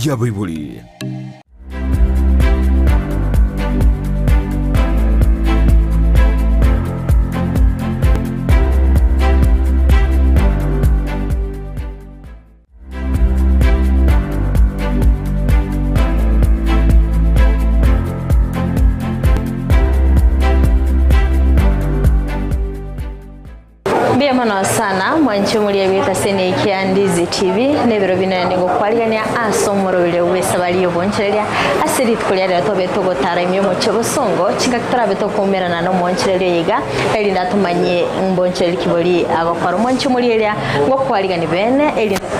y'abaibori. Mbuya mono sana mwanche omoria bw'etaseni eke ya Ndizi TV n'ebiro bino naende ngokwarigania ase omoroberi bw'esabari y'obonchereria ase rituko ria rero tobe togotara ime omochie obosongo chingaki torabe tokoumerana n'omonchereria oyo iga erinde atomanyie mbonchereri ki bori agokora omwanche omoria eria Ngokwarigani bene, erinde tobe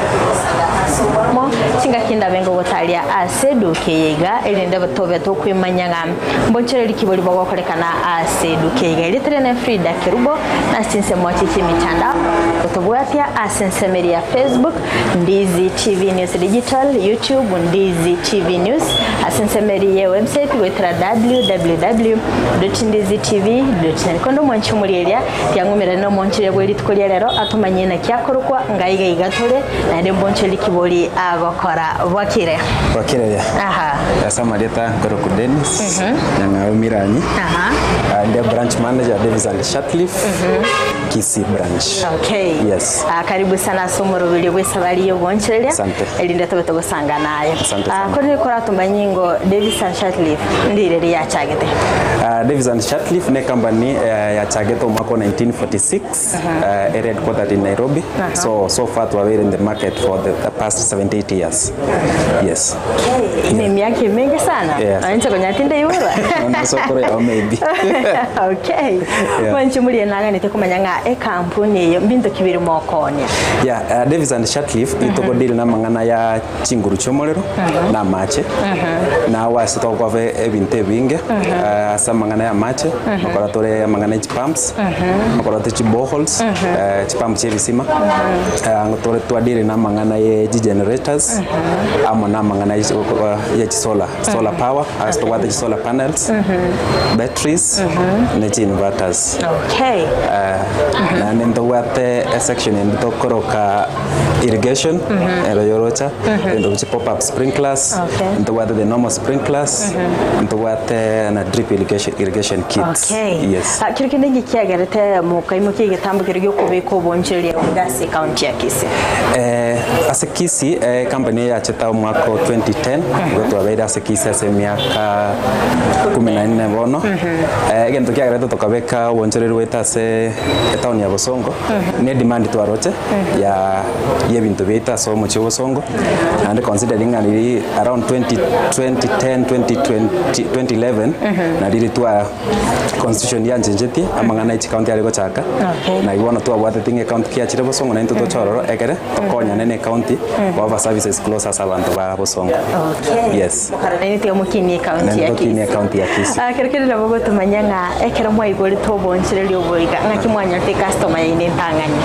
ase oborimo, chingaki ndabe ngogotaria ase eduka eye iga, erinde tobe tokwemanya ng'a mbonchoreri ki boria bogokorekana ase eduka eye iga. Erieta riane Frida Kerubo, na ase chinsemo chie chi'emitandao gotobwatia ase ensemo eria ya Facebook, Ndizi TV News Digital, YouTube, Ndizi TV News, ase ensemo eria ye website goetera www.ndizitv.net. Konde omwanchi omorieria Tiang'umerane nomoncheria bwe rituko ria rero, atomanyie naki akorokwa, ng'a iga iga tore, naende mboncherie kibori agokora. Bwakire? Bwakire buya. Aha. Ase amarieta nkorokwa Dennis Nyang'au Miranyi. Aha. Ah, Ndi branch manager Davis and Shatcliffe Kisii branch. Okay. Yes. Ah, karibu sana ase omoroberio bw'esabari y'obonchereria Asante. erinde tobe togosanga naye. Asante Ah, sana. korende koratomanyie ngo Davis and Shatcliffe ndire riachagete. Uh, Davis and Shatcliffe ne company uh, yachagete omwaka wa 1946 uh, ere headquartered in Nairobi. So so far twabeire in the market for the, the past 78 years. Yes. Okay. Ni miaka mingi sana. Yes. Inche konya tinde iburwa. Sokoro yao maybe. okay. Yeah. Mwanchi murie naganete kumanya ng'a ekampuni eyo mbinto ki biri mokonia. Yeah, uh, Davis and Shatcliffe mm -hmm. itogo deal na mang'ana ya chinguru chiomorero na amache na ase togokwaba ebinto ebinge eh, ase amang'ana ya amache okora tore amang'ana ya chipumps okora tore chiboreholes eh, chipump chia ebisima Eh, ang'o tore twadire na amang'ana ye chigenerators amo na amang'ana ye chi- ya chisolar solar power ase tobwate chisolar panels batteries ne chiinverters Okay. Eh, naende ntobwate esection ende tokoroka irrigation ero yorocha ebinto buna pop up sprinklers Okay. ntobwate the normal sprinklers ntobwate na drip irrigation, irrigation kits Okay. yes Ah, kero kende inki kiagerete mokaimokia egetambo keria giokobeka obonchereria iga ase ekaunti ya Kisii? Eh, ase Kisii eh, company eye yachete omwaka o 2010 igo twabeire ase Kisii ase emiaka kumi na nne bono eh, egento kiagerete tokabeka obonchereri bwaito ase etown ya Bosongo ne demand twaroche ya y'ebinto biaito ase omochie obosongo naende considering ng'a riri around 20 2010 2020 2011 nari twa constitution yanchenchetie amang'ana ya chikaunti are gochaka Okay. na igo bono twabwateti ng'a ekaunti kiachire bosongo naintwe toche ororo ekere tokonyane na ekaunti goba services close ase abanto ba bosongo Okay. Yes. Mokarora tiga mokinie ekaunti Naende ya tokinie Kisii. ekaunti ya Kisii. Ah, kero kende nabo gotomanya ng'a ekero mwaigorete obonchereri obo iga ng'aki mwanyorete ecustomer yaino entang'ani.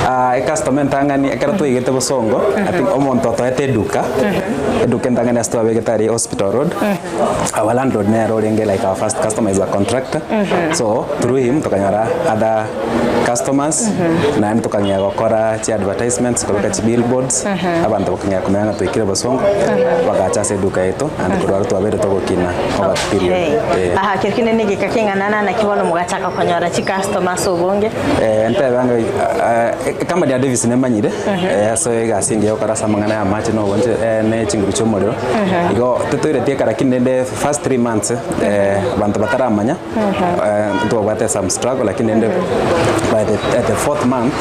Ah, ecustomer entang'ani ekero twaigete bosongo, I think omonto otoete eduka, eduka entang'ani ase twabegete aria hospital road, our landlord nere orenge like our first customer is a contractor, so through him tokanyora other customers, naende tokang'ea gokora chi advertisements, kobeka chi billboards, abanto bakang'ea komanya ng'a twaikire bosongo, bagacha ase eduka yaito, naende korwa aro twabeire togokina over the period. Okay. Eh. Aha, kero kende na egeka keng'ana na naki bono mogachaka konyora chicustomer ase obonge. Eh, ntebe ang'e eh, ecompany ya Davis nemanyire eh, ase egasi engiya egokora ase amang'ana ya amache na obonche eh, ne chinguru chia omorero igo totoireti ekara lakini rende first 3 months eh, abanto bataramanya eh, ntobwate some struggle lakini rende by the, at the fourth month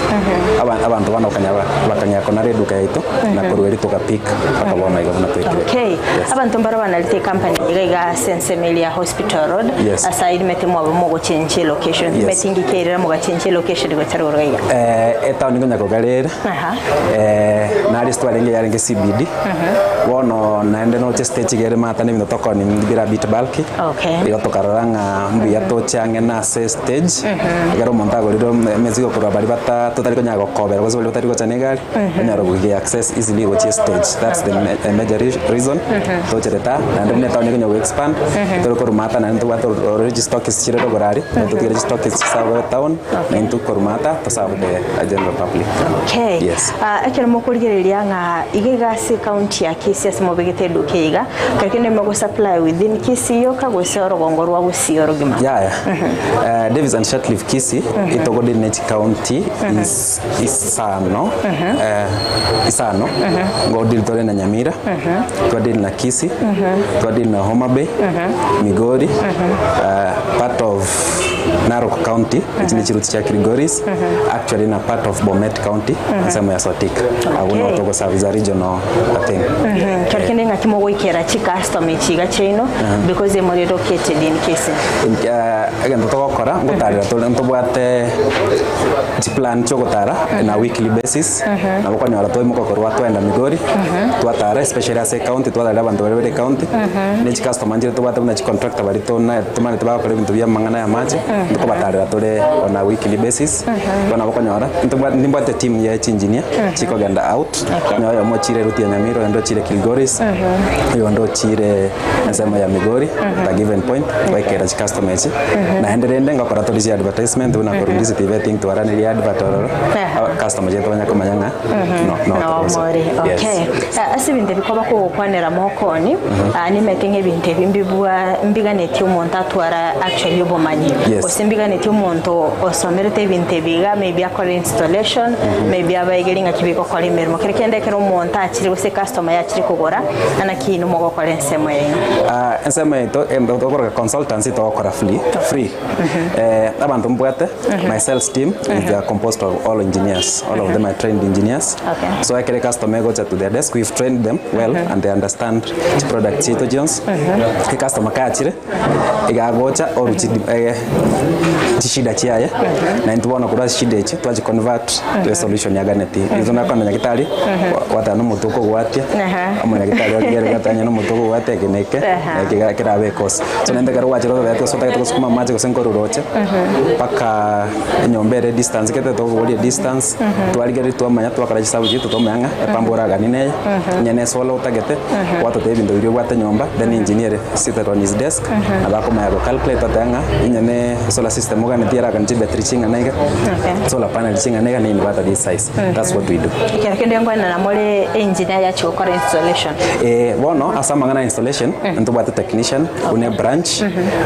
aba- abanto bana bakanya bakanya konara eduka yaito na korwa eri togapick mpaka bono iga buna twekire Okay. Yes. Abanto mbaro banarete ecompany iga iga ase ensemo eria ya Hospital Road Yes. ase ayio rimete mwaba mogochenchia elocation Yes. rimete ingike erera mogachenchia elocation gocha rogoro iga. Eh, etown konya kogarere Aha. eh, nari twarenge yarenge CBD bono naende noche stage iga ere mata na ebinto tokoni bira bit bulky Okay. igo tokarora ng'a mbuya toche ang'e na ase stage ekero omonto agorire emesigo korwa baria bata totari konya gokobera gose baria batari gocha na egari. onyare gochi access easily gochia estage that's the major reason tocherete aa naende buna etown ekonya go expand tore korwa maata naende ntobwate already chistokist chire rogoro aria totigere chistokist chisabe etown na intwe korwa maata toserve the general public. Okay. Yes. Ah, ekero mokorigereria ng'a iga iga ase ekaunti ya Kisii ase mobegete eduka eye iga, kero kende mogo supply within Kisii yoka gose orogongo rwa Gusii orogima? Yaya. Eh, Davis and Shirtliff Kisii itogodire ne chikaunti is isano eh, isano ngodiri tore na Nyamira twadiri na Kisii twadiri na Homa Bay Migori eh, part of Narok County echi ne chiruti chia Kilgoris actually na part of Bomet County ensemo ya Sotik abwo Okay. no togoserve as a regional thing. Kero kende ng'aki mogoikera chicustomer echi iga chiaino because emore located in Kisii? Eh, egento togokora ngotarera tore ntobwate chiplan chiogotara on a weekly basis nabo okonyora twaimoka korwa twaenda Migori twatara especially ase ecounty twatarera abanto baria bare ecounty ne chicustomer nchire tobwate buna chicontractor baria tona tomaete bagokora ebinto bia amang'ana ya amache ntokobatarera tore on a weekly basis bono nabo okonyora ntobwate nimbwate team ya chingineer chikogenda out onye oyomo ochire route ya Nyamira oyonde ochire Kilgoris oyonde ochire ensemo ya Migori at a given point goikera chicustomer echi naende rende ngokora tore chi advertisement buna korwa Ndizi TV I think twaraneria advert ororo customer chiaito banya komanya ng'a no no No tore more. Yes. Okay. Ah, ase ebinto ebi koba kogokwanera mokoni ah, nimete ng'a ebinto ebi mbibwa mbiganetie omonto atwara actually obomanyi Yes. gose mbiganetie omonto osomerete ebinto ebi iga maybe akore installation maybe abaegeri ng'aki bigokora emeremo kere kende ekero omonto achire gose ecustomer yachire kogora naki inwe mogokora ensemo yaino. Ah, ensemo yaito egento tokoroka consultancy togokora free, free. Eh, abanto mbwate my sales team is composed of all engineers all of them are trained engineers Okay. so ekere customer egocha to their desk we've trained them well and they understand chiproduct chiaito chionsi ecustomer kachire iga agocha oruchi eh, chishida chiaye na intwe bono korwa ase chishida echi twachiconvert to a solution yaganeti intwe nakwana nyagetari gwatana na omonto okogwatia Aha. omonyagitari origereria gatanya na omonto okogwatia eke na eke Aha. na eke kerabe ekosi so naende ekero gwachire otobete gose otagete gosukuma amache gose nkorwa roche mpaka enyomba ere distance gete tokoboria distance twarigereria twamanya twakora chisabu chiaito twamanya ng'a epamba oraganie neye onye ne esolar otagete gwatotebia ebinto biria obwate nyomba then engineer seated on his desk nabo akomanya go calculate oteba ng'a onye ne solar system oganetie eraganie chibattery ching'ana iga Okay. solar panel ching'ana iga ne inverter this size that's what we do. Ekero kende nkwenena more engineer yachia gokora installation. Eh, bono ase amang'ana ya installation ntobwate technician buna ebranch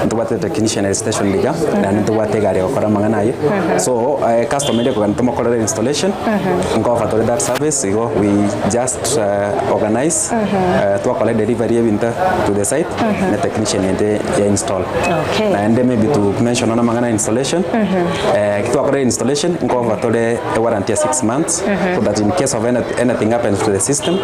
ntobwate technician ere station iga naende ntobwate egari egokora amang'ana ayio so eh, customer eria ekogenda tomokorere installation nko-offer tore that service igo we just eh, organize eh, twakora edelivery ya ebinto to the site ne technician ende ya install Okay. naende maybe to mention on amang'ana ya installation eh, ekero twakorire installation nko-offer tore ewarranty ya 6 months so that in case of any, anything happens to the system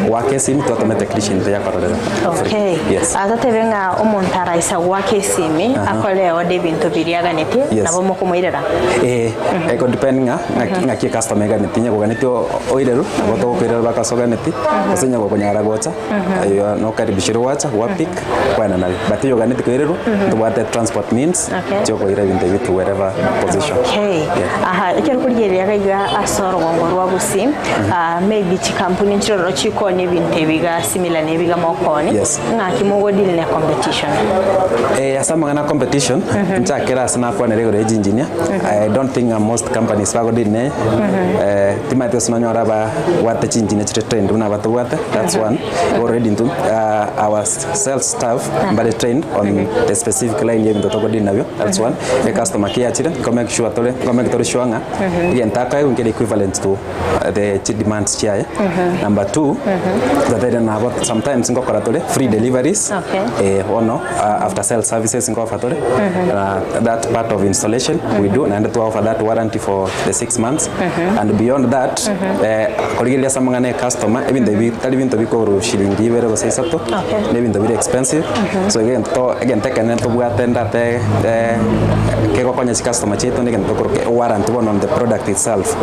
goaka esimi twatome technician toyakororera Okay. Yes. Ah, totebe ng'a omonto araisa goaka esimi akore order ebinto biria aganetie Yes. nabo mokomoirera. Eh, eko depend ng'a ng'aki ng'aki ecustomer eganeti onye koganeti oireru nabo togokoirera mpaka ase oganeti gose onye gokonyara gocha aye nokaribishirwe gwacha gwa pick kwaenda nabio but oyo oganeti koirerwa ntobwate transport means Okay. chiokoira ebinto ebio to wherever position. Okay. Yeah. Aha, ekero korigereria iga iga ase orogongo rwa Gusii, ah, maybe chikampuni nchiroro chikonia ebinto ebi iga similar na ebi iga mokooni, Yes. ng'aki mogodeal na competition? Eh, ase amang'ana a competition, nchakere ase nakwanera igoro ya engineer, I don't think ng'a most companies bagodeal neye, eh, timanyeti gose nonyore ababwate chingineer chire trained buna aba tobwate, that's one. Already intwe ah, our sales staff mbare trained on the specific line ya ebinto togodeal nabio, that's one. Ecustomer keyachire, nko make sure tore, nko make tore sure ng'a egento akoegwa nkere equivalent to the chidemands chiaye. Number two, twateire nabo sometimes nkokora tore free deliveries, Okay. eh, bono after sale services nko offer tore, that part of installation we do, naende twa offer that warranty for the 6 months and beyond that, eh, korigereria ase amang'ana ya ecustomer, ebinto ebi tari binto bikoru shilingi ibere gose isato, Okay. na ebinto bire expensive, so egento egento ekenene tobwate ndate eh, kegokonya chicustomer chiaito na egento tokoroka warranty bono on the product itself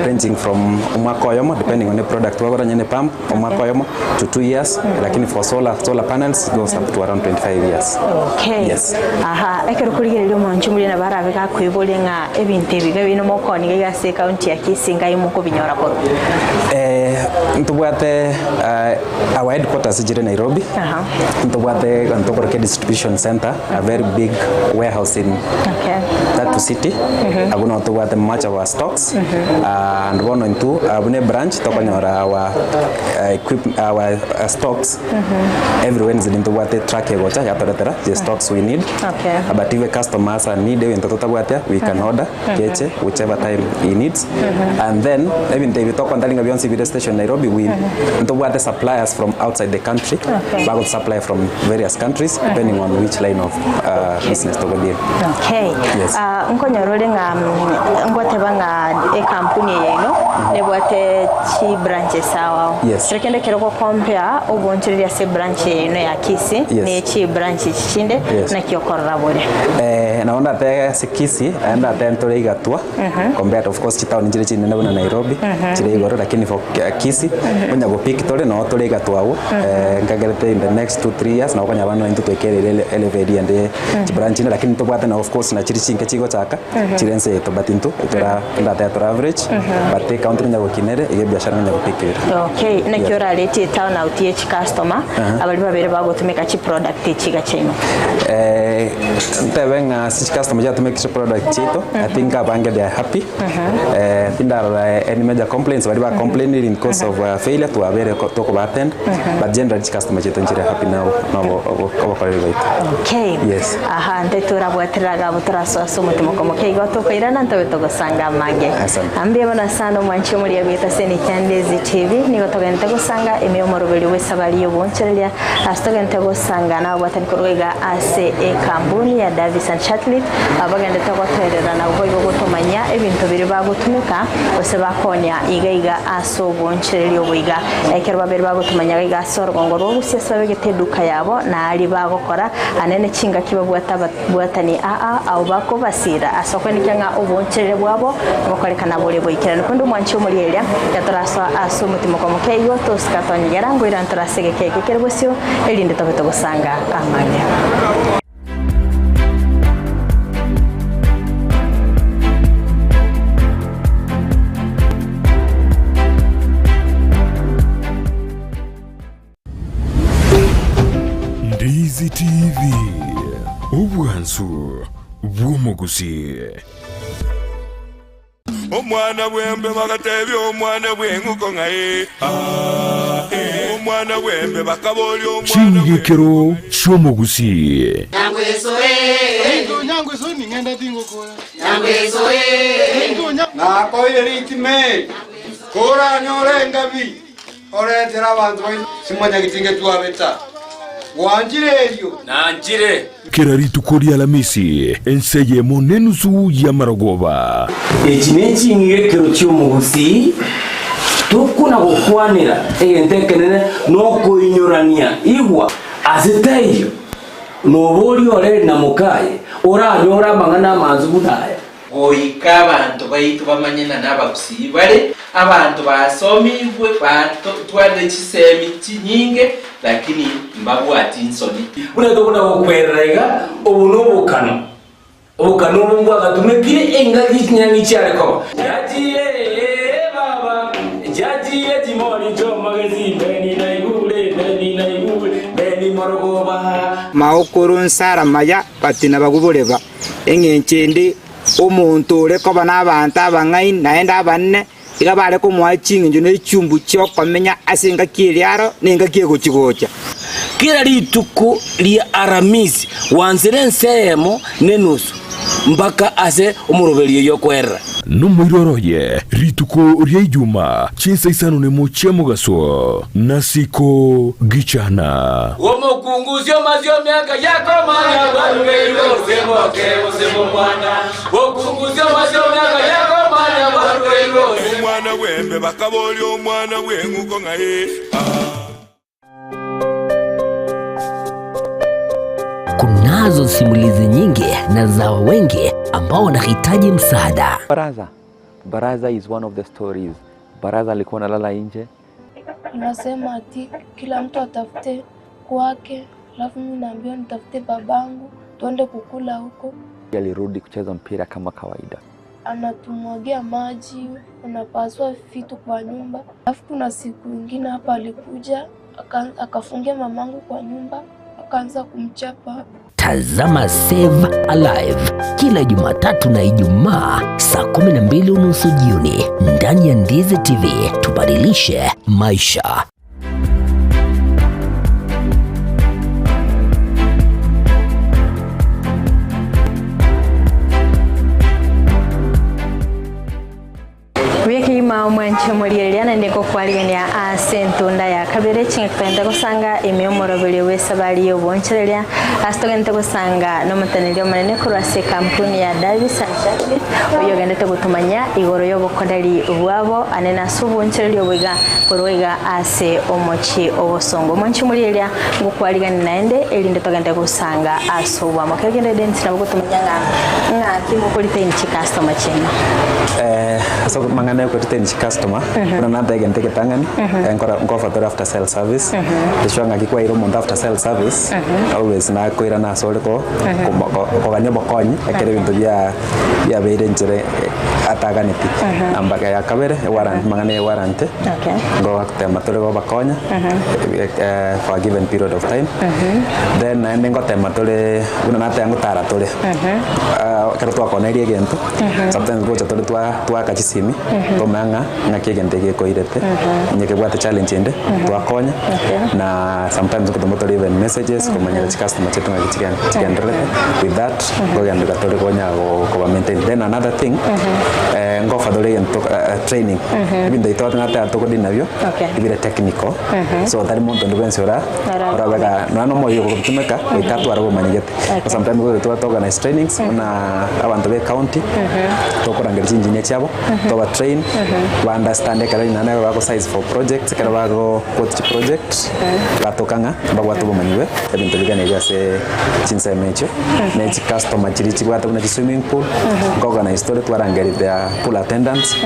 ranging from omwaka oyomo depending on the product twagora onye ne pump omwaka oyomo to 2 years. Lakini for solar, solar panels it goes up to around 25 years. Okay. Yes. Aha, ekero okorigereria omwancho omoria nabo arabe gakoiboria ng'a ebinto ebi iga bino mokoonia iga ase ekaunti ya Kisii ngai mokobinyora korwa. Eh, ntobwate uh, our headquarters chire Nairobi. Aha. Ntobwate ntokorokia distribution center, a very big warehouse in Okay. Tatu City. Abwo nabo tobwate much of our stocks. And bono intwe abwo ne branch tokonyora our equip our stocks every Wednesday ntobwate truck egocha yatoretera the stocks we need. Okay. But if a customer has a need ebinto totabwate we can order keche whichever time he needs. And then ebinto ebi tokontaringa bionsi bire station Nairobi we ntobwate suppliers from outside the country Okay. bago supply from various countries depending on which line of business togodeal. Okay. Yes. Ah, nkonyora ore ng'a mm, ngoteba ng'a ekampuni eye yaino nebwate chibranches ao ao. Yes. Kero kende ekero ogocompare obonchoreria ase ebranch eye yaino ya Kisii Yes. ne chibranch echi chinde Yes. naki okorora bore. Eh, nabo ndatebe ase Kisii, naende ndatebe ntore igatwa compared of course chitown nchire chinene buna Nairobi, chire igoro lakini for Kisii, onye gopick tore noo tore igatwa abwo, nkagerete in the next 2, 3 years nabo okonyora abana baito twekereire ele elevel ende chibranch inde lakini ntobwate na of course na chiri chinke chigochaka, chire ense yaito but intwe tora ndatebe tore average, but ecounty nonya gokina ere, iga ebiashara nonya gopick ere. Okay, naki Yes. oraretie etown out ye chicustomer abari babere bagotumeka chiproduct echi iga chiaino? Eh, ntebe ng'a ase chicustomer chiatumekire chiproduct chiaito, I think abange they are happy. Eh, tindarora any major complaints, baria ba complainire in course of failure twabere ko- tokoba attend, but generally chicustomer chiaito nchire happy na obo- na obo- obo- obokoreri bwaito. Okay. Yes. Aha, nte torabwaterera agabo torasoa ase omotimoko moke igo tokoirana ntobe togosanga amange. Asante. Mbuya mono sana omwanchi omoria bwete ase Nikiandezi TV, nigo togente gosanga ime omoroberi bw'esabari y'obonchoreria ase togente gosanga nababwatani korwa iga ase ekambuni ya Davis and Shatliff abagendete gotoerera nabo boigo gotomanyia ebinto biria bagotumeka gose bakonya iga iga ase obonchoreria obo iga. Ekero babere bagotomanya iga ase orogongo rw'ogosia ase babegete eduka yabo na aria bagokora anene chingaki babwate ababwatani aa abwo bakobasiira ase okoenekia ng'a obonchoreria bwabo bokorekana bore boikeranu. Korende omwanchi omoria eria gatorasoa ase omotimoko omoke igo tosika twanyegera ngoirana tore ase egeka eke kere bosio erinde tobe togosanga amang'e. Ndizi TV, obwansu bw'omogusii. Omwana bw'embe bagatebia omwana bw'eng'uko ng'a ee, aa, ee. Omwana bw'embe bakaboria omwana bw'eng'uko Ching'igekero chi'omogusii. Nakoire ritime, koranyore engabi, oretere abanto baino simwanyagetinge twabeta. Gwanchire erio? Nanchire. Kera rituko ri'Alamisi, ense eyemo nenusu y'amarogoba. Echi neching'igekero chi'omogusii, tokona gokwanera egento ekenene nokoinyorania. Igwa, ase taiyo noboria ore na mokaye oranyore amang'ana amansu buna aya. Goika abanto baito bamanye ng'a nabagusii bare, abanto basomigwe, batwarire chisemi chinyinge, lakini mbabwati nsoni. Buna tokona gokwerera iga, obo nobokano, obokano obo mbwagatumekire engaki chinyang'i chiare koba. Chiachire ee baba, chiachire chimori chi'omogesi, Beni naigure, Beni naigure, Beni morogoba. Maokoro nsara maya batina baguboreba. Engencho ende, omonto ore koba nabaanto abang'aini naende abanene, iga bare komoa ching'encho ne chiumbu chi'okomenya ase engaki eria aro na engaki egochi-gocha. Kera rituko ria Aramisi gwansera ense eyemo nenusu mpaka ase omoroberio oyio okoerera. Nomoiroro oye rituko ria Ijuma chinsa isano nemo chia mogaso, nasiko gichana. Omokungu osio omiaka yakomanya bwarugeirwe gose moke gose momwana. Omokungu osio omiaka yakomanya bwarugeirwe gose. Omwana bw'embe bakaboria omwana bw'eng'uko ng'a ee, aa. Kunazo simulizi nyingi na za wengi ambao wanahitaji msaada. Baraza. Baraza is one of the stories. Baraza alikuwa analala nje. Anasema ati kila mtu atafute kwake, alafu mimi naambiwa nitafute babangu tuende kukula huko. Alirudi kucheza mpira kama kawaida. Anatumwagia maji, anapasua vitu kwa nyumba. Alafu kuna siku ingine hapa alikuja aka- akafungia mamangu kwa nyumba akaanza kumchapa. Tazama Save Alive kila Jumatatu na Ijumaa saa 12:30 jioni ndani ya Ndizi TV. Tubadilishe maisha. Buya kegima omwanche omoriereria naende ngokwarigania ase entunda ya kabere chingaki togente gosanga ime omoroberio bw'esabari y'obonchereria ase togente gosanga nomoteneneri omonene korwa ase ekampuni ya Davis and Jacqueline oyio ogendete gotomanya igoro y'obokoreri bwabo ane nase obonchereria obo iga korwa iga ase omochie obosongo. Omwanche omoriereria ngokwarigania naende erinde togende gosanga ase obwamo. Kero kende Dennis nabo gotomanya ng'a ng'aki mokoretain chicustomer chiaino. Eh, ase amang'ana ya okoretain chicustomer, buna nateba egento egetang'ani, nkora nkofa tore after sale service, ensure ng'aki kwaeire omonto after sale service, always nakoirana ase ore ko komo kogania obokonyi, ekero ebinto bia biabeire enchera ataganeti. Namba ya kabere, ewarranty amang'ana ya ewarranty, ngogotema tore gobakonya, for a given period of time, then naende ngotema tore buna nateba ngotara tore, ekero twakonerie egento, sometimes ngocha tore twa twaaka chisimi, tomanya ng'a ng'aki egento eke gekoirete, onye kebwate challenge ende, twakonya, na sometimes ngotoma tore even messages komanyera chicustomer chiaito ng'aki chigen chigendererete, with that, nkogenderera tore konya go koba maintain. Then another thing, ngofa tore egento training, ebinto ebi togote nateba togodeal nabio, ebire technical, so tari monto onde bwensi ora orabeka nonya na omoyio ogotumeka, goika atware obomanyi gete. Sometimes goika tobwate organize trainings buna abanto be county, tokorangeria chingineer chiabo, toba train, ba understand ekero ring'ana ekero bago size for projects, ekero bago quote chiproject, batoka ng'a mbabwate obomanyi bwe ebinto biganeiri ase chinsemo echio, ne chicustomer chiria chibwate buna chiswimming pool, nko organize tore twarangeria their pool attendants,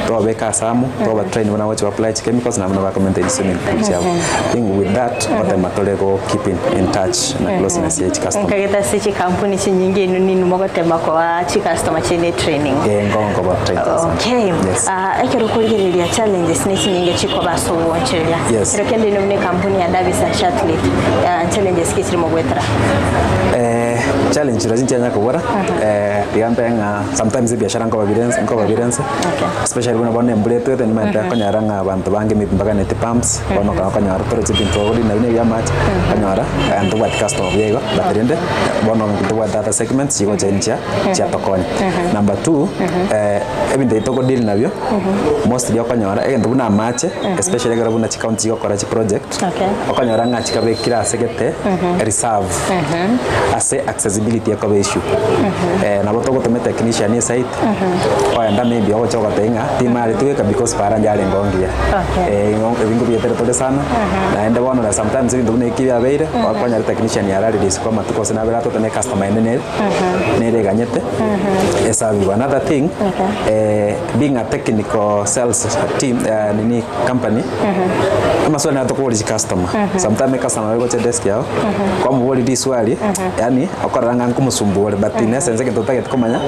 twababeka ase amo, twaba train buna bagochi ba apply chikemicals na buna bako maintain swimming pool chiabo. I think with that, ngotema tore go keep in in touch na closeness ye chicustomer. Nkagete ase chikampuni chinyinge inwe ninwe mogotema koa chicustomer chiaino etraining. Eh, nko nkoba train sana. Okay. Yes. Ah, ekero okorigereria challenges ne chinyinge chikoba ase obonchereria. Yes. Ekero kende inwe buna ekampuni ya Davis and Shatcliffe, ah, challenges ki chiri mogwetera? Eh, challenge chirochio nchianya kobora, eh, tiga ntae ng'a sometimes ebiashara nkoba bire nse nkoba bire nse, especially buna bono embura etwete nimaete konyora ng'a abanto bange maybe mbaganeti pumps, bono okaba okonyora toroche ebinto okogora nabi na ebia amache, okonyora ntobwati customer buya igo, but rende bono ntobwate other segments chigocha inchia chiatokonya. Number two, ebinto ebi togo deal nabio, mostly okonyora egento buna amache, especially ekero buna chicounty chigokora chiproject, okonyora ng'a chikabekire ase gete reserve ase accessibility ekoba issue. Nabo togotoma etechnician esite, Oenda maybe ogocha ogotebia ng'a timareti goika because para yarenge ongiya. Igo ebi nkobietera tore sana, naende bono na sometimes ebinto buna eki biabeire, okonyora technician yararire isiko amatuko gose nabere atote na ecustomer ende nere nere eganyete esabiwe. Another thing, being a technical sales team nini company, amaswali naro tokoboria chicustomer, sometime ecustomer nabo egocha edesk yao, kwamoboria riswali, yaani okorora ng'a nkomosumbua ore but in essence egento otagete komanya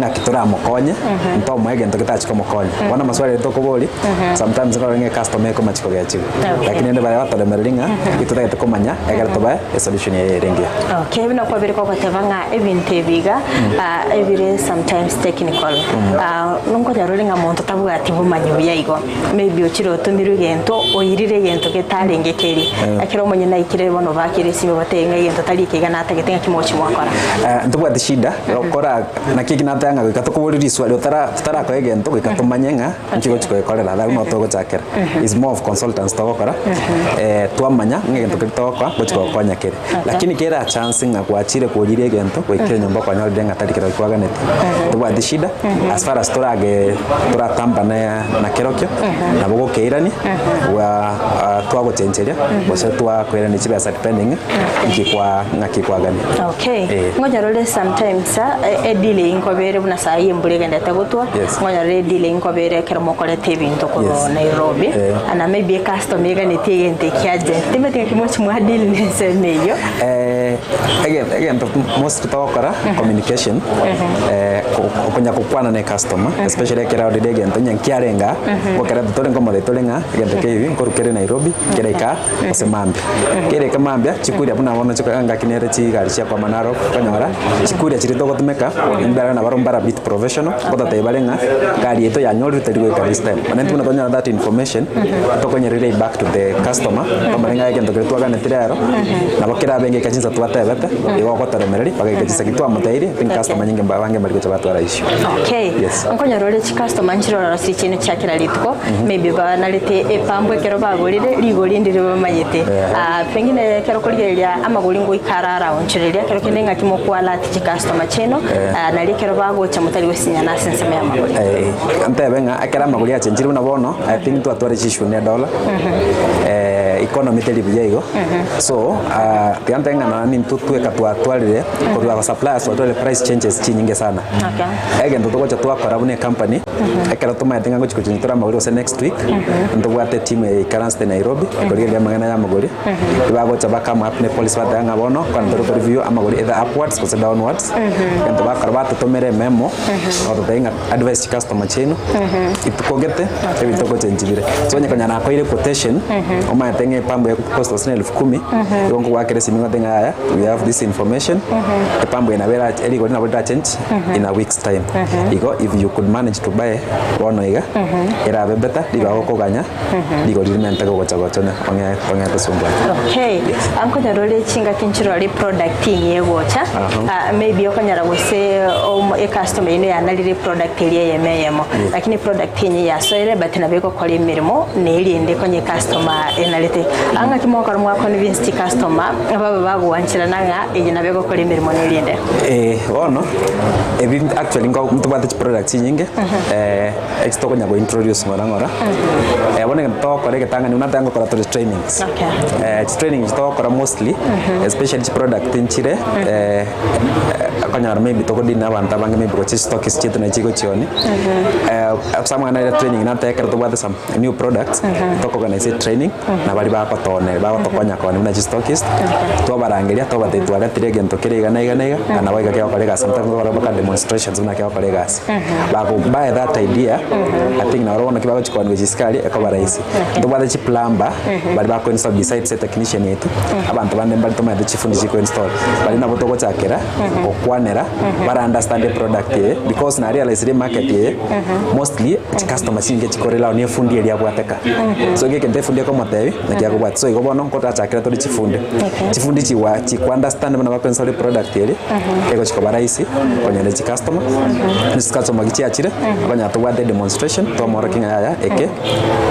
ng'aki toramokonye ntomoe egento getachi komokonya. Bono amaswali aria tokoboria sometimes nkorora ng'a ecustomer ekomachi kogechigwa lakini rende baria batoremereria ng'a intotagete komanya ekero tobae esolution eye ere engiya. Okay, buna kwabire kogoteba ng'a ebinto ebi iga ah, ebire sometimes technical Ah, nkonyora ore ng'a monto tabwati bomanyi buya igo Maybe ochire otomirwe egento, oirire egento getarenge keria. Ekero omonyene aikire bono obakire esime obatebie ng'a egento tari eke iga natagete ng'aki mogochia mwakora. Eh, ntobwati shida gokora naki eki nateba ng'a goika tokoboria riswali otara totarakoa egento goika tomanye ng'a nki gochi goekorera tari buna togochakera is more of consultants togokora eh, twamanya ng'a egento keria togokoa ngochi gokonya kere. Lakini kera chance ng'a gwachire koriria egento goikera nyomba okonyorire ng'a tari kerokio kwaganeti tobwati shida as far as torage toratambane na kerokio nabo gokeirania gwa twagochencheria gose twakoirania chibesa depending nki kwa ng'aki kwagania. Okay. Eh. Ngonya rore sometimes ah, e- edeal eyio nkobere buna sahi embura egendete. mwanarete gotwa, Yes. nkonyora edeal enkobere ekero mokoreta ebinto korwa Yes. Nairobi, Eh. na maybe ecustomer eganetie egento eke urgent, timanyeti ng'aki mochi mwa deal na ensemo eyio. Eh, ege- egento mostly togokora communication eh, ko- konya gokwana na ecustomer especially ekero aorire egento onye nkiarenge aa, gokera tore nkomotebia tore ng'a egento keibi nkorwa kere Nairobi keraika gose mambia. Keraika mambia chikuria buna bono chiko ngaki nere chigari chiakwama Narok okonyora chikuria chiria togotumeka mbare nabarobwo mbara bit professional ngototebia bare ng'a gari yaito yanyorire teri goika this time. Naende buna twanyora that information tokonye relay back to the customer tomanye ng'a egento keria twaganeti rero nabo kerabe ngeika chinsa twatebete igo ogotoremereria mpaka geika chinsa ki twamoteirie I think customer nyinge abange mbari gocha batwara issue. Okay. Yes. Nkonyora ore chicustomer nchire ororo ase chiino chia kera rituko maybe banarete epambo ekero bagorire rigori ndire bamanyete. Ah, pengine ekero okorigereria amagori ngoika are araonchoreria ekero kende ng'aki mokoalert chicustomer chiaino ah, nario ekero bagocha motari gosinyana ase ensemo y'amagori. Eh, ntebe ng'a ekero amagori achenchire buna bono, I think twatware chiissue ne dollar, eh, economy teri buya igo, so ah, tiga ntebe ng'a nonya nintwe tweka twatwarire korwa aba suppliers twatwarire price changes chinyinge sana. Okay. Egento togocha twakora buna ecompany, ekero tomaete ng'a ngochi gochenchia tore amagori gose next week, ntobwate etimu eye eikaransete Nairobi, ekorigereria amang'ana ya amagori, Ebagocha ba come up ne policy bateba ng'a bono kwana tore ko review amagori either upwards gose downwards. Egento bakora batotomera ememo, bagototebia ng'a advise chicustomer chiaino, rituko gete, ebinto ngochenchi bire. So onye konya nakoeire quotation, omanyete ng'a epambo egokost gose na elfu kumi, igo nkogoakera esimi ngotebie ng'a yaya, we have this information, epambo eye nabo era rigori nabo rirachange in a week's time. Igo if you could manage to buy bono iga, erabe better ribaga okoganya. Rigori rimenteke ogocha gocha ong'e ong'ete sumbua. Okay. Yes. Ankonyora ore chingaki nchirore product eye egocha. Aha. Ah, maybe okonyora gose omo ecustomer ino yanarire product eria eyemo eyemo. Yes. Lakini product enye yasoire but nabo egokora emeremo na eria ende konya ecustomer enarete. Ang'aki mogokora mwa convince chicustomer babe bagoancherana ng'a eye nabo egokora emeremo na eria ende. Eh, bono ebi actually nko ntobwate chiproduct chinyinge eh, Eki tokonya go introduce ng'ora ng'ora. Eh, bono egento togokora egetang'ani buna totagete gokora tore trainings. Okay. Eh, chitraining echi togokora mostly, especially chiproduct nchire, eh, okonyora maybe togodeal na abanto abange maybe gochia chistokist chiaito nachi chigochioni. Eh, ase amang'ana aria training nateba ekero tobwate some new products, tokoorganize etraining, na baria bagotone bagotokonya koonia buna chistokist, twabarangeria twabatebia twaretire egento kere iga na iga na iga, na nabo iga kegokora egasi, tokora mpaka demonstrations buna kegokora egasi. Bago buy that idea, I think nabo bono ki bagochi koania gochia isiko aria ekoba rahisi. Ntobwate chiplumber, baria bako install besides etechnician yaito, abanto bande mbare tomaete chifundi chiko install. Baria nabo togochakera gokwanera, bara understand eproduct eye, because na realize ire emarket eye, mostly chicustomer chinge chikorela one efundi eria abwateka. So iga egento efundi ekomotebia, naki akobwatia. So igo bono nkotochakera tore chifundi. Chifundi chiwa chiko understand buna bako install eproduct eria, egochi koba rahisi konyora chicustomer, chicustomer gichiachire, okonyora tobwate edemonstration, twamorokia ng'a yaya eke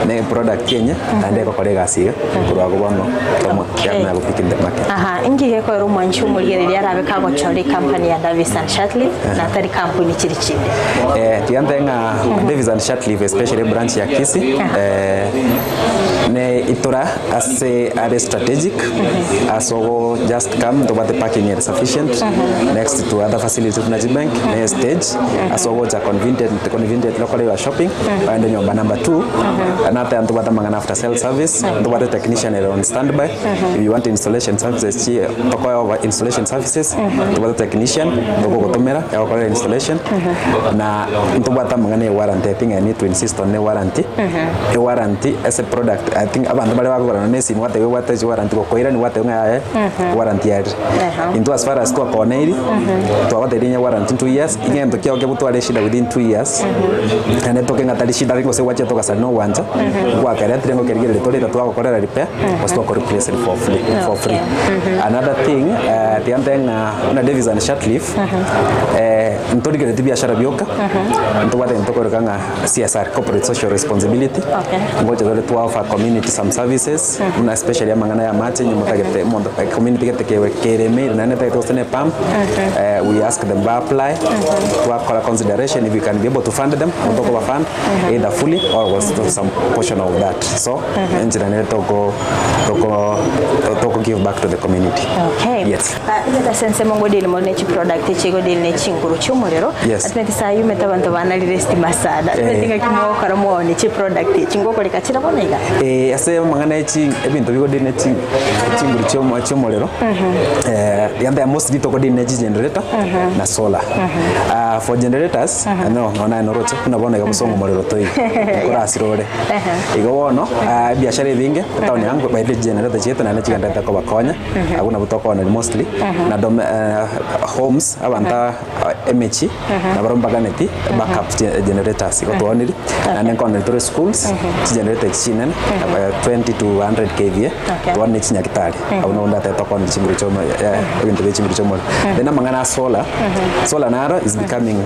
ne eproduct enye, naende egokora egasi iga, korwa abwo bono tomo yamanya gopick in the market. Aha, inki gekoera omwanchi omorigereria arabe kagochora ecompany ya Davis and Shirtliff na tari kampuni chiri chinde? Eh, tiga ntebe ng'a Davis and Shirtliff especially ebranch ya Kisii, eh, ne itora ase are strategic ase ogo just come tobwate parking ere sufficient next to other facilities buna chibank ne stage ase ogocha convenient convenient okore your shopping ogende nyomba. Number two nateba ntobwate amang'ana after sale service ntobwate technician ere on standby if you want installation services chi tokoe over installation services ntobwate technician tokogotomera agokorera installation na ntobwate amang'ana ya warranty I think I need to insist on ewarranty Ewarranty ase product I think abanto baria bakogora nonye na esimi gwateba ebwate chiwarranty gokoirania gwateba ng'a yaya warranty yarire. Intwe as far as twakoneiri twabatebirie onye warranty 2 years egento kiago kegotwara eshida within 2 years naende toke ng'a tari shida gose gwachete ogasari na ogwancha gwakeretire ng'a okerigereria tore twagokorera repair gose twakoreplace for free for free. Another thing tiga ntebe ng'a buna Davis and Shirtliff ntorigereretie biashara bioka ntobwate egento tokoroka ng'a CSR, Corporate Social Responsibility, Okay. ngocha tore twa offer community some services, buna especially amang'ana ya amache onye motagete omonto eh, community gete kewe keremeire naende etagete gose ne pump, eh, we ask them ba apply, twakora consideration if we can be able to fund them, nabo tokoba fund either fully or gose to some portion of that. So, enchera nere toko toko to- Toko give back to the community. Okay. Yes. Ah, inche ase ensemo ngodeal mono ne chiproduct echi egodeal ne chinguru chiomorero. Yes. Atimeti saa yumete abanto banarire estima sana. Atimeti Eh. ng'aki mogokora mwaone chiproduct echi ngokoreka chire bono iga? Eh, ase amang'ana ya chi ebinto bigodeal ne chi chinguru chiomo chiomorero eh, yande mostly togodeal ne chigenerator na solar. Ah, for generators, no nonya naye noroche buna bono iga bosongo omorero toigo nkorasire ore. Igo bono ebiashara ebinge etown yangu bairire chigenerator chiaito naende chigendererete kobakonya abwo nabwo tokooneria mostly na dome homes abanto emechie nabarabwo mbaganeti backup generators igo twaoneria naende nkooneri tore schools chigenerator echi chinene 20 to 100 kva twaoneria chinyagitari abwo nabo ndatebe tokooneria chinguru chia ebinto bia chinguru chia omorero. Then amang'ana a solar, solar naro is becoming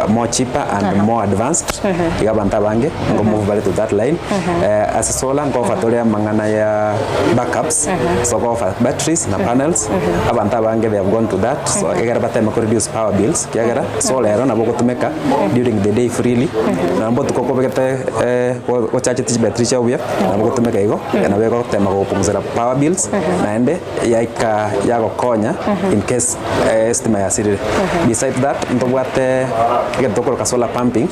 more cheaper and more advanced iga abanto abange ngo move bare to that line ase solar nko offer tore amang'ana ya backups so go offer batteries na panels abanto abange they have gone to that so egere bateme ko reduce power bills ekiagera solar ero nabo ogotumeka during the day freely nonye botuko okobegete gochacheti chibattery chiago buya nabo ogotumeka igo nabo egotema gokopungusera power bills naende yaika yagokonya in case estima yasirire. Beside that ntobwate egento tokoroka solar pumping,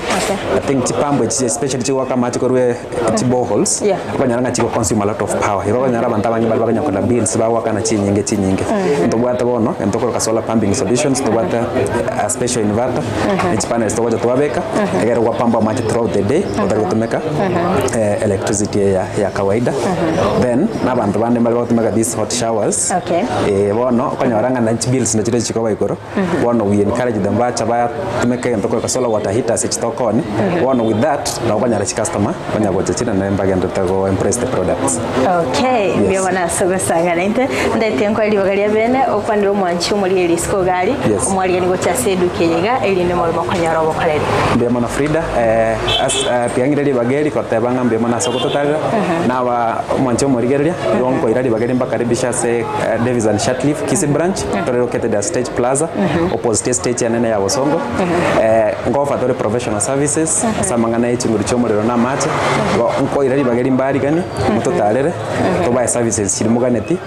I think chipambu echi especially chigoaka amache korwa chiboreholes, okonyora ng'a chigo consume a lot of power. Igo okonyora abanto abange baria bakonya kogora bills bagoakana chinyinge chinyinge. Ntobwate bono egento tokoroka solar pumping solutions, ntobwate a special inverter, ne chipanels togocha twabeka, egere gwapump amache throughout the day otari gotumeka electricity eye ya kawaida. Then na abanto bande mbare bagotumeka these hot showers. Okay. Eh, bono okonyora ng'a na chibills nachire chikoba igoro, bono we encourage them bacha batumeke egento korwa solar water heaters echi tokoonia, bono with that nabo okonyora chicustomer konya gocha chire naende mbagenderete go embrace the products. Okay, Yes. mbuya mono ase ogosang'ana intwe. Ndete nkoe ribaga ria bene okwanere omwanchi omoria risiko iga aria, Yes. omwarigani gochia ase eduka eye iga, erinde morimo konyora obokoreri. Mbuya mono Frida, eh, as eh, tiga ng'ire ribaga eri koteba ng'a mbuya mono ase ogototarera, naba omwanchi omorigereria, Igo nkoira ribaga eri mbakaribishe ase Davies and Shatliff, Kisii branch, tore located at Stage Plaza, opposite estage enene ya Bosongo. Nkooffer tore professional services ase amang'ana ye chinguru chia omorero na amache. Igo nkoira ribaga eri mbariganie, mototarere, tobae services chiria moganeti,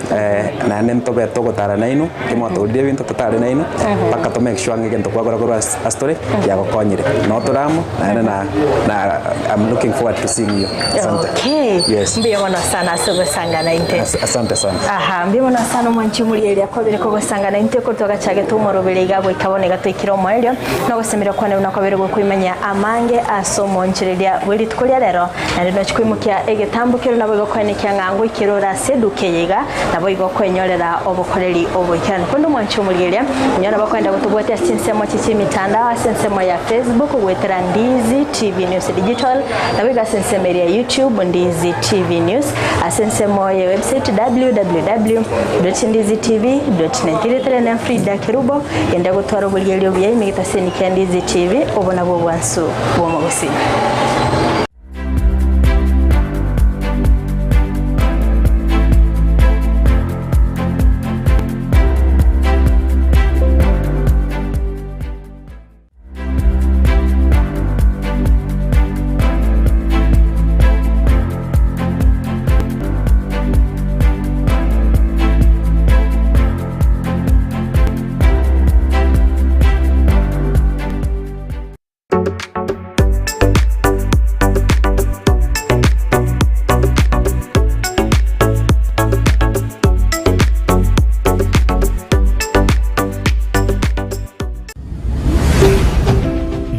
naende ntobe togotara nainwe, ekero mwatogorire ebinto totare nainwe, mpaka to make sure ng'a egento kwagora korwa ase ase tore kiagokonyire. Noo tore amo, naende na na I'm looking forward to seeing you. Asante. Okay. Yes. Mbuya mono sana ase ogosangana inte. Asante sana. Aha, mbuya mono sana omwanchi omorigereria kwabere kogosangana inte korwa twagachagete omorobere iga goika bono iga twaikire omoerio na ogosemeria kwane buna kwabere gokoimanya amange ase omoonchoreria bwe rituko ria rero naende nochi koimokia egetambo kero nabo igo koenekia ng'a ngoikere ore ase eduka eye iga nabo igo kwenyorera obokoreri oboikeranu. Korende omwanchi omorigereria onye nabo okoenda gotobwatia ase chinsemo chie chi'emitandao ase ensemo ya Facebook goetera Ndizi TV News Digital Naboigo ase ensemo eria ya YouTube Ndizi TV News, ase ensemo ye website www.ndizitv.net. Erieta riane Frida Kerubo, genda gotwara oborigereria obuya ime getaseni kia Ndizi TV, obo nabwo obwansu bw'omogusii.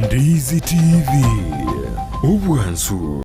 Ndizi TV, obwansu.